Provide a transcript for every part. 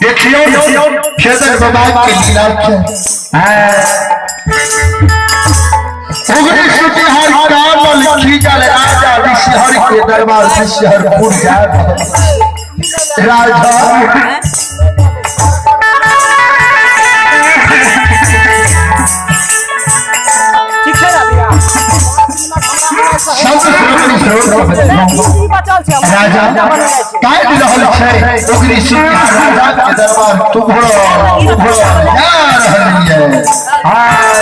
देखियो खेदन बाबा के लीला के उगरी सुतिहार कामल खींचल राजा विषहर के दरबार विषहरपुर जाए राजा राजा काटि रहल छै ओकरी सुतिहार राजा के दरबार तुभरो तुभरो जा रहल ये।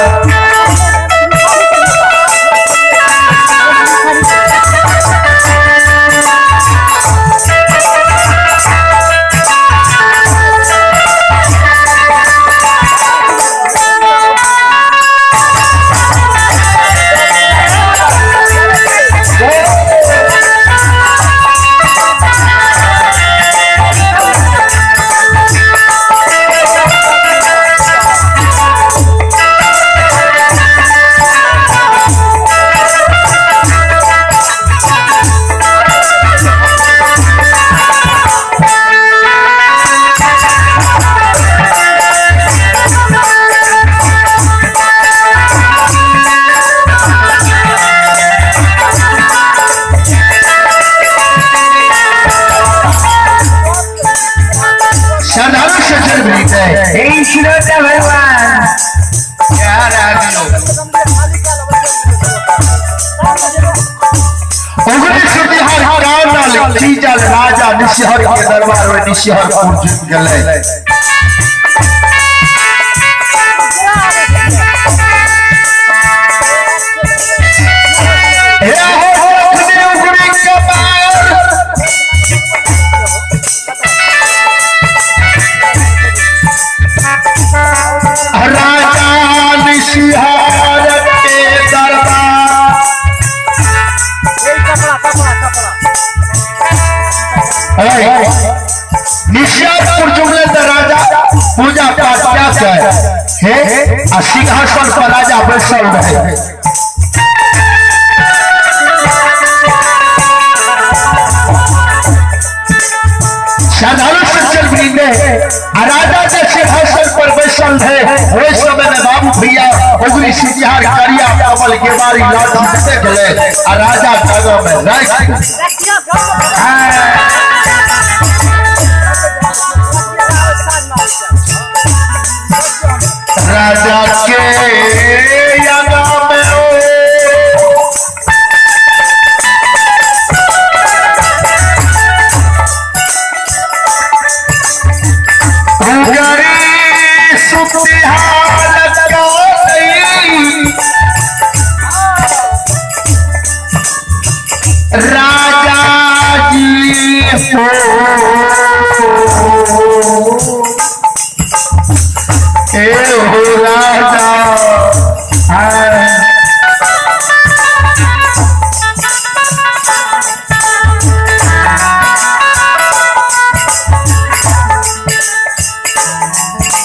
राजा निशिहर के दरबार में निशिहरपुर जीत गए। राजा निशिहर के दरबार निशिहरपुर जुगले राजा पूजा पाठ क्या करे हे आ सिंहासन पर राजा बैसल रहे। साधारण सज्जन वृंद राजा के सिंहासन पर बैसल रहे ओहि समय में बाबू भैया उगरी सिंहार करिया कमल के बारी लाठी देते गेले आ राजा कागो में राख राजा के आगा में उगरी सुतिहार राजा जी हो ए हो राजा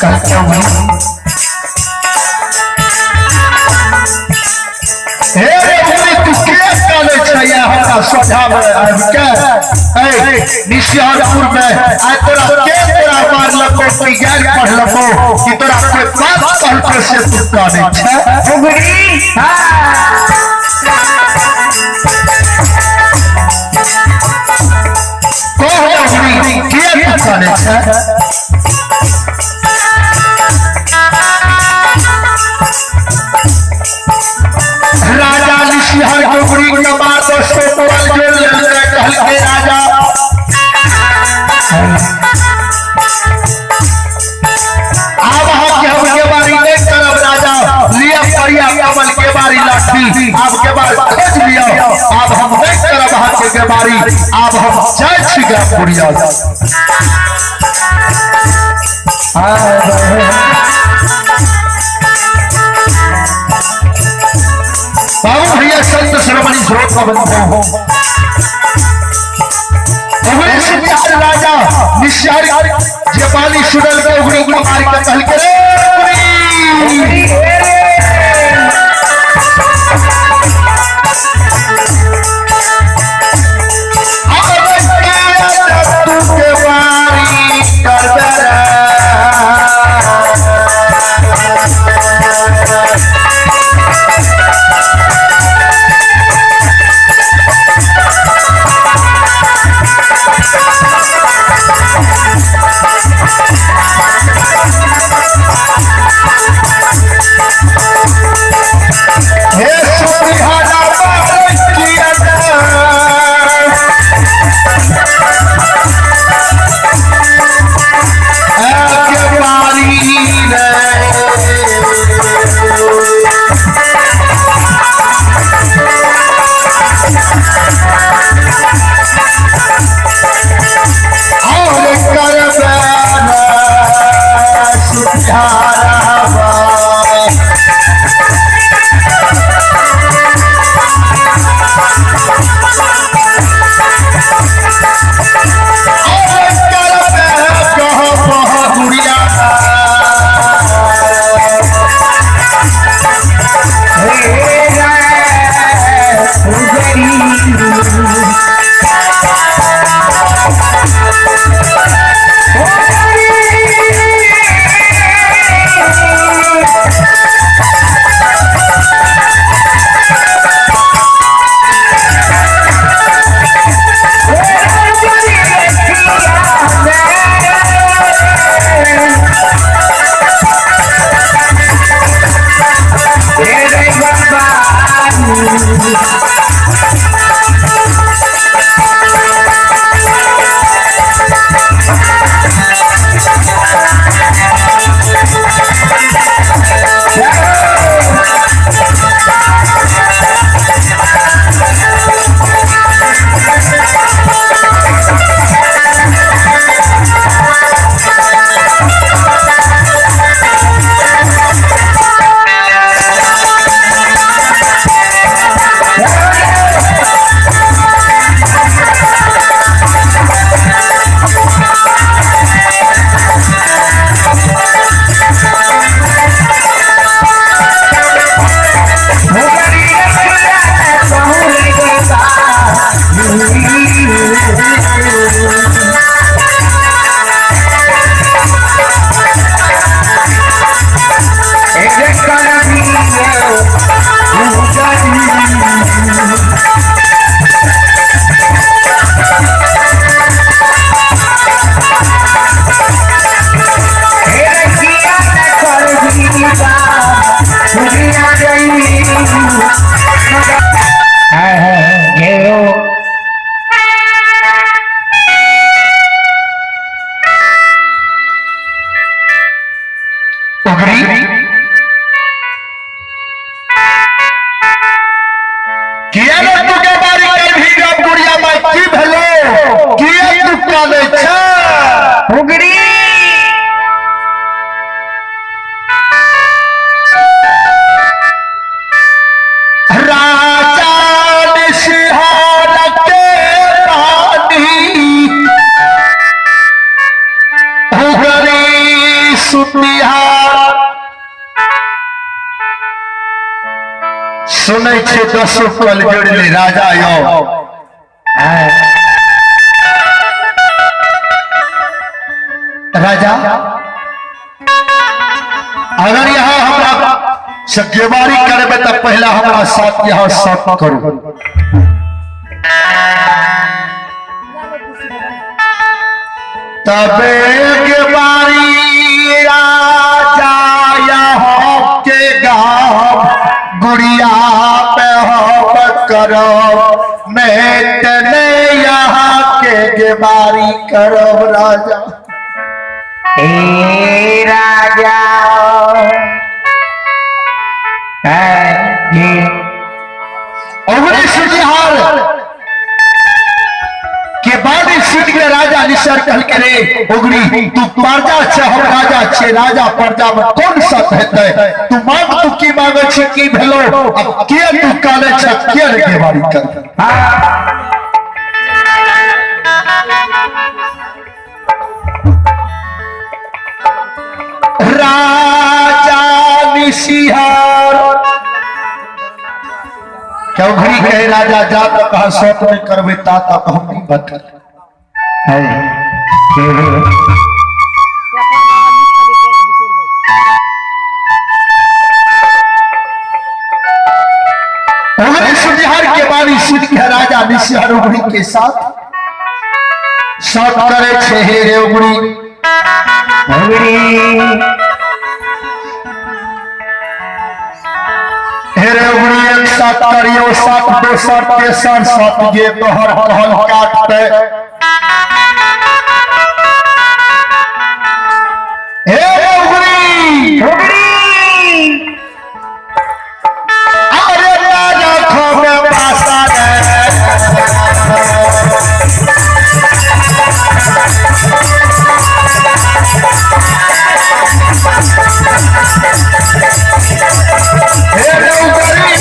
कहता हूँ हे रे उगरी तू के काने छै हमरा सोझा में आबि के निशिहरपुर में आइ तोरा के तोरा मारलको कोई ज्ञान पढ़लको कि तोरा कोई बात कहलको से तू काने छै उगरी कह उगरी के तू काने छै। राजा निशिहर उगरी के मार दोस्तों मोबाइल जोड़ लेलकै कहलकै राजा आब अहाँके हम के बारी नहीं करब राजा लिअ करिया कमल के बारी लाठी आब के बार खोज लिअ आब हम नहीं करब अहाँके के बारी आब हम जाइ छी ग्रामपुरिया। बाबू भैया संत श्रोमणी स्रोत का बंधु उगरी सुतिहार राजा निशिहर जे बाली सुनल के उगरी को मार के कहलकै रे उगरी अब तू के बारी करबे रे। सुनै छै दसो कल जोड़ले राजा यो। राजा अगर यहाँ हमरा से गेवारी करबे तो पहला हमरा साथ यहाँ साथ करू। तबे गेवारी राजा यहाँ के गाँव गुड़िया पे हम करो मैं तने यहाँ के गेवारी करो राजा। हे राजा के बाद सुन के राजा निसर कहल के रे उगरी तू प्रजा छे हम राजा छे, राजा प्रजा में कौन सत हेतै? तू मांग तू की मांगे छे की भेलो अब के तू काले छे के रे गेवारी कर। राजा निसिहार चौधरी कहे राजा जा तक कहा सत नहीं करबे ता तक हम नहीं बतल। सुनिहार के बारी सुन के राजा निसिहार उगरी के साथ सत करे छे हे रे उगरी उगरी हेरे उगरी एक साथ करियो सात दोसर तेसर सात गे तोहर कहल काटते। हे उगरी उगरी अरे राजा खोबे पासा रे हे उगरी।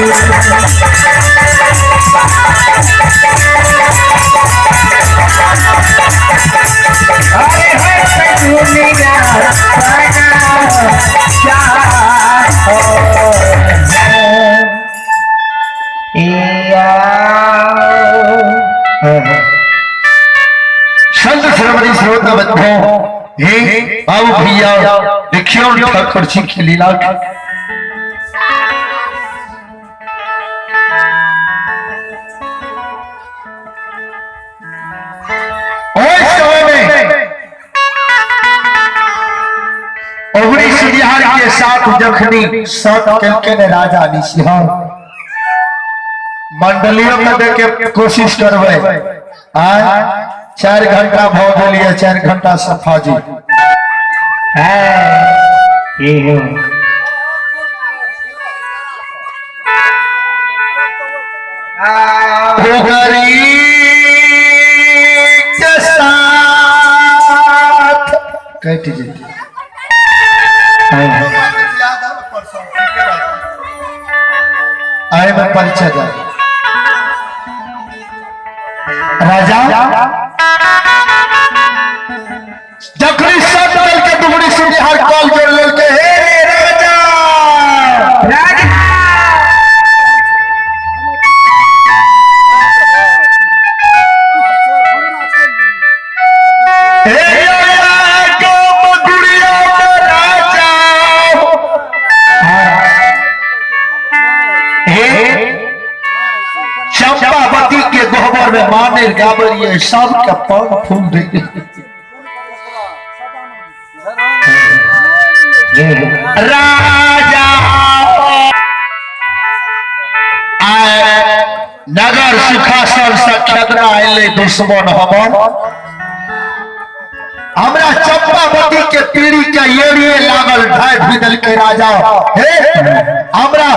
संत श्रवणी श्रोता बंधो, हे बाबू भैया, देखियो ठाकुर जी की लीला। बिहार के साथ जखनी सत के ने राजा निसिंह मंडलियों में देखे कोशिश करबै आय 4 घंटा भ गेलिए, 4 घंटा सफा जी के साथ कट जेतै। आए में परिचय दे राजा जखनी सब दल के दुगड़ी सुनिहार कॉल जोड़ लेल के हे रे राजा राजा हे चंपावती के गोबर में माने गाबरिए सब के पान फूल दे राजा आए नगर सुखासन से खेदना आइले दुश्मन हमर हमरा चंपावती के पीढ़ी के एड़िए लागल ढाई बिदल के राजा हे हमरा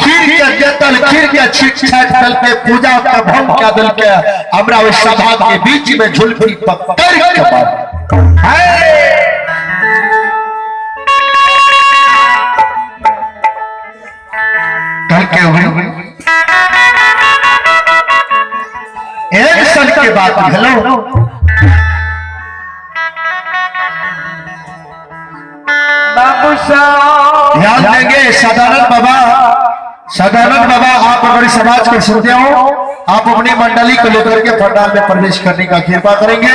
खीर के जेतल खीर के छीट छाट दल के पूजा के भंग के दल के हमरा उस सभा के बीच में झुलफी पकड़ के मार। कल के हुए एक साल के बाद हेलो ध्यान देंगे सदानंद बाबा। सदानंद बाबा आप हमारे समाज को सुनते हो, आप अपनी मंडली को लेकर के पंडाल में प्रवेश करने का कृपा करेंगे।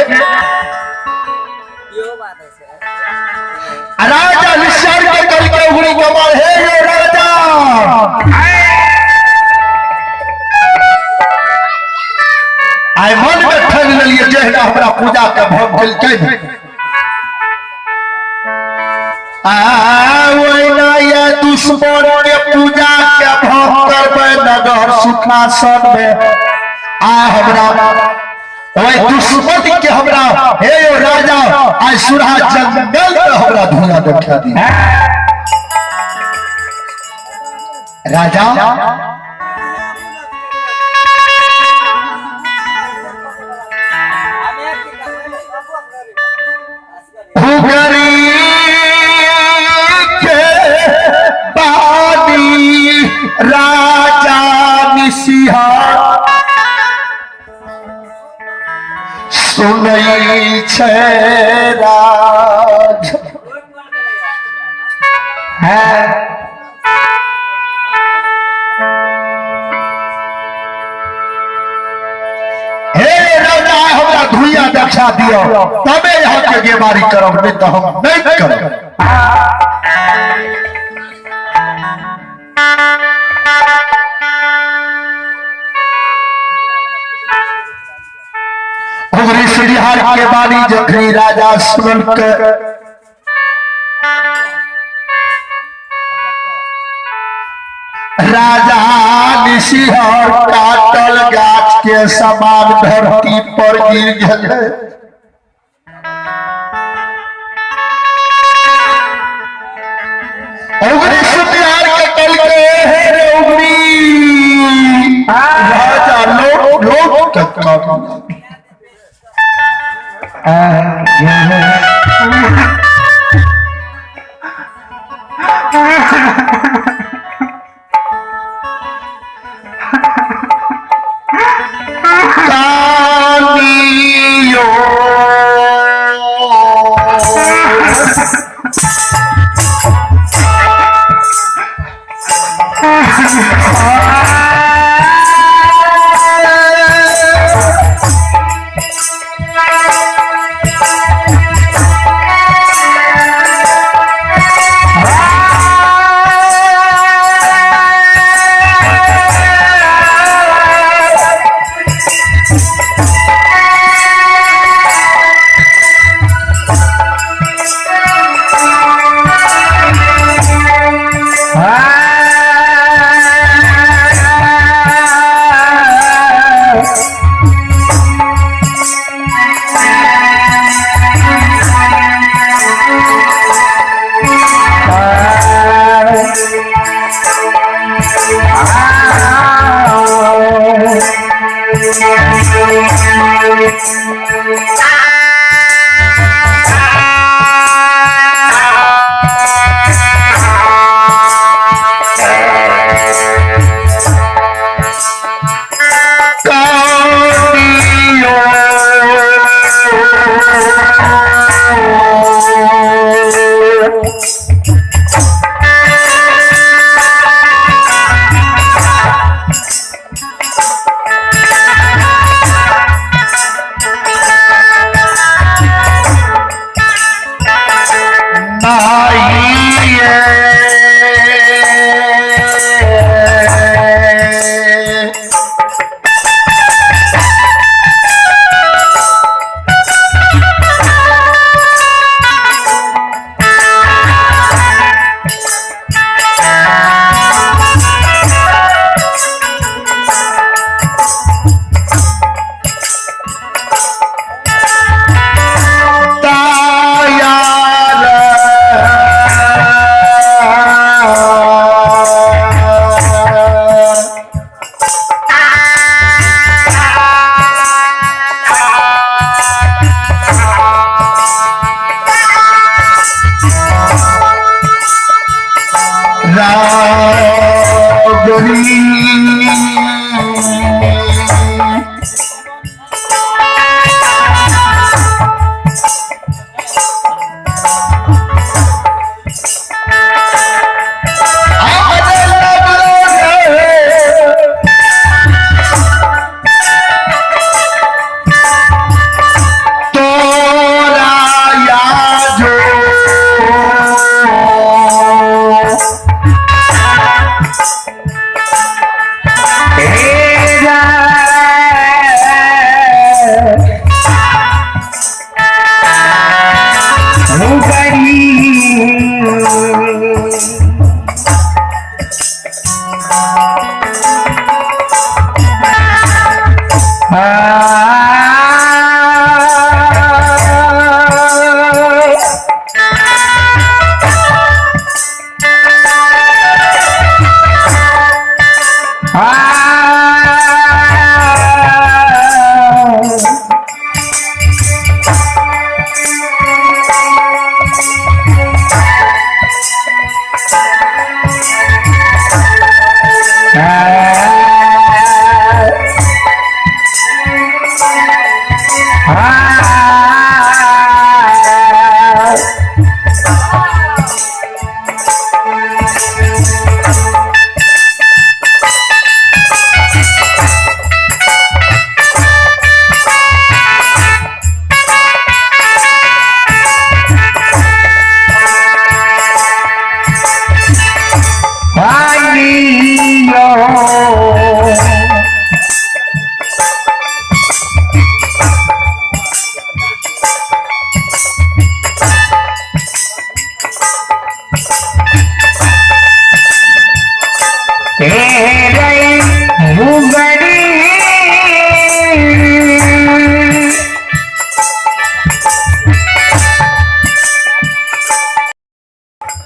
राजा निशान के कल के उगड़ी कमाल है ये राजा आय मन में ठग लिए जहिना हमरा पूजा के भोग देलकै दुश्मन के पूजा के भोग करबै नगर सुखासन में आ हमरा ओए दुश्मन के हमरा हे यो राजा आय सुरहा जंगल में हमरा धुआं देखा दी। राजा राजा निसिहा सुनै छै राज है हे राजा हमरा धुइया दक्षा दियो तबे यहाँ के गेमारी करब नहीं तो हम नहीं करब। श्रीहार के बानी जखनी राजा सुनल के राजा निसिंह काटल गाछ के समान धरती पर गिर गेलै। उगरी सुतिहार के कल के हे रे उगरी राजा लोट लोट के काटल।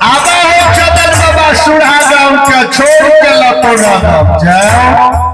आबा हो चंदन बाबा सुढ़ा गांव के छोड़ के लपोना गांव जाओ।